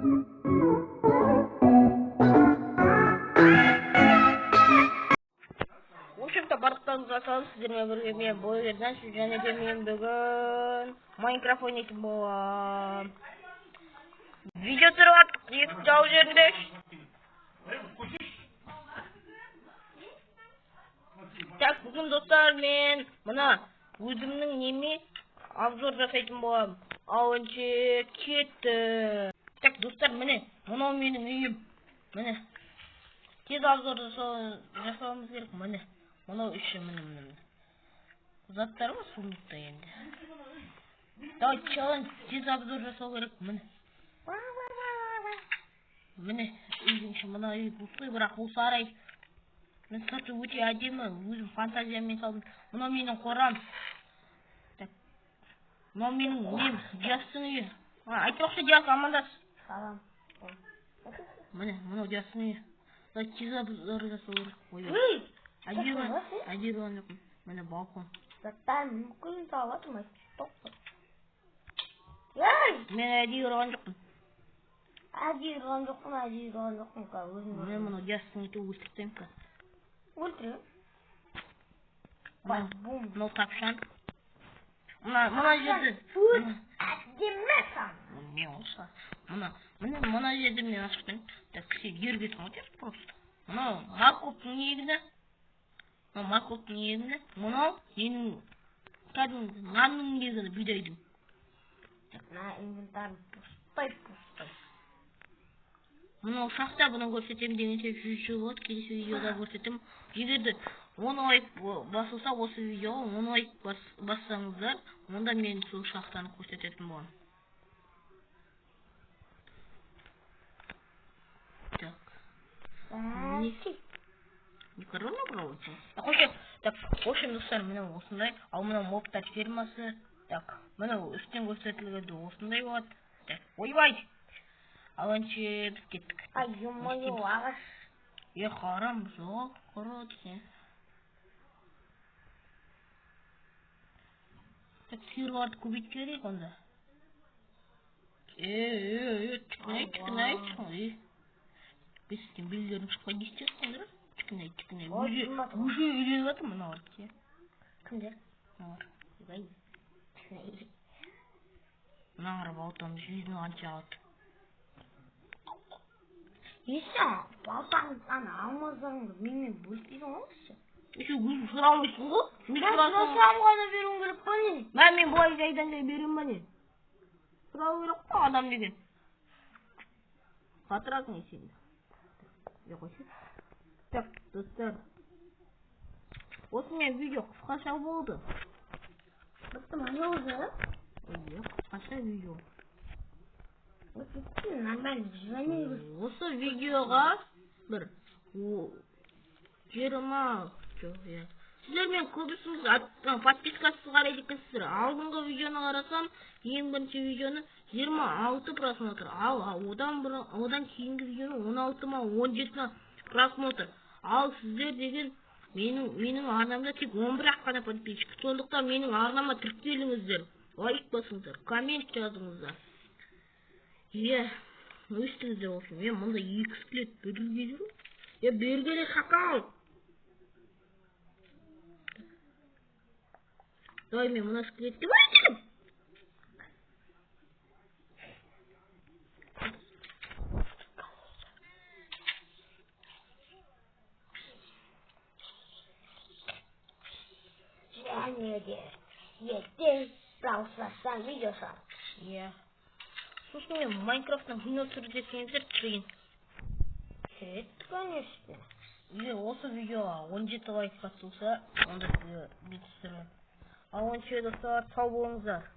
В общем-то, барлықтарыңызға сәлем, сіздермен бірге мен, Блогер Данс, және де мен бүгін Майнкрафт ойнайтын боламын. Видео түсіріп жатырмық, есік жауып жерінде. Так, бүгін, достар, мен мына өзімнің неме обзор жасайтын боламын. Ал ендеше кетті. Так, достар, міне, мынау менің үйім. Міне. Тез обзор жасауымыз керек. Міне. Мынау іші, міне, міне, міне. Заттар ғой сундукта енді. Давай, челлендж, тез обзор жасау керек. Міне. Міне, үйдің іші, мына үй пустой, бірақ бұл сарай. Мен сырты өте әдемі, өзім фантазиямен салдым. Мынау менің қорам. Так. Мынау менің нем, Диастың үйі. Айтпақшы, Диас, амандас. Салам. Міне, мынау Диастың үйі. Давай, тез обзор жасау керек. Ой, Үй! әдейі әдейі болған жоқпын. Міне, балкон. Заттар мүмкін салып жатырмын. Тоқта. Ей! Мен әдейі ұрған жоқпын. Әдейі ұрған жоқпын, әдейі ұрған жоқпын. Қазір өзім Міне, мынау Диастың үйі, өлтіріп тастаймын қазір. Өлтірем. Мынау Бум. мынау тапшан. Мына жерде Өт әдемі сан. Мен болса. Мына, міне, мына жерде мен ашып қояйын. Так, сен ергесің ғой деп просто. Мынау морковьтың егіні. Мынау морковьтың егіні. Мынау менің кәдімгі нанның егіні, бидайдың. Мына инвентарь пустой, пустой. Мынау шахта, бұны көрсетемін дегенше 100 жыл болады, келесі видеода көрсетемін. Егер де 10 лайк басылса осы видеоға, 10 лайк бассаңыздар, онда мен сол шахтаны көрсететін боламын. Так. Не корона проводится? Так, вообще, так, в общем, достар, міне осындай. Ал мынау мобтар фермасы. Так, міне үстінен көрсетілгенде осындай болады. Так, ойбай! Ал ендеше біз кеттік. Ай, ё-моё, ағаш. Е, харам, жоқ, қара десең. Так, сиырларды көбейтіп жіберейік онда. Е, е, е, чікінай, чікінай, чікінай. Біз сен белдерің шықпай не істеп жатсыңдар? Чікінай, чікінай. Ой, Уже, қымбат. уже үйреніп жатыр мыналар. Ше, Кімдер? мыналар. Ой. Мына қара, балтаны жүзіне қанша алады. Есе, балтаң ана алмаздарыңды менімен бөліспейсің ғой сен. Еще өзің сұрамайсың ғой. Мен Мен сұрасам. сұрасам ғана беруің керек па не? Мә, мен былай жайдан жай беремін ба не? Сұрау керек қой адам деген. Қатырасың сен. Не қойшы. Так, достар. Осымен видео қысқаша болды. Бітті ма, не болды? Ой, қысқаша видео. Бітті, нормально, және Осы видеоға бір 20, жоқ, иә. Сіздер мен көбісіңіз подпискасыз қарайды екенсіздер. Алдыңғы видеоны қарасам, ең бірінші видеоны 26 просмотр. Ал одан кейінгі видеоны 16 ма, 17 ма просмотр. Ал сіздер деген менің арнамда тек 11 ақ қана подписчик. Сондықтан менің арнама тіркеліңіздер, лайк басыңыздар, коммент жазыңыздар. Иә, өстіңіздер болсын. Мен мұнда екі скелет бірге жүр. Е, бергеле, шакал. Давай мен мына скелетті өлтірдім. Және де ертең Brawl Stars'tan video шығарып. Иә. Сосын мен Майнкрафттан кино түсір десеңіздер, түсірейін. Түсіреді, конечно. Егер осы видеоға 17 лайк басылса, онда сізге түсіремін. Ал онша, достар, сау болыңыздар.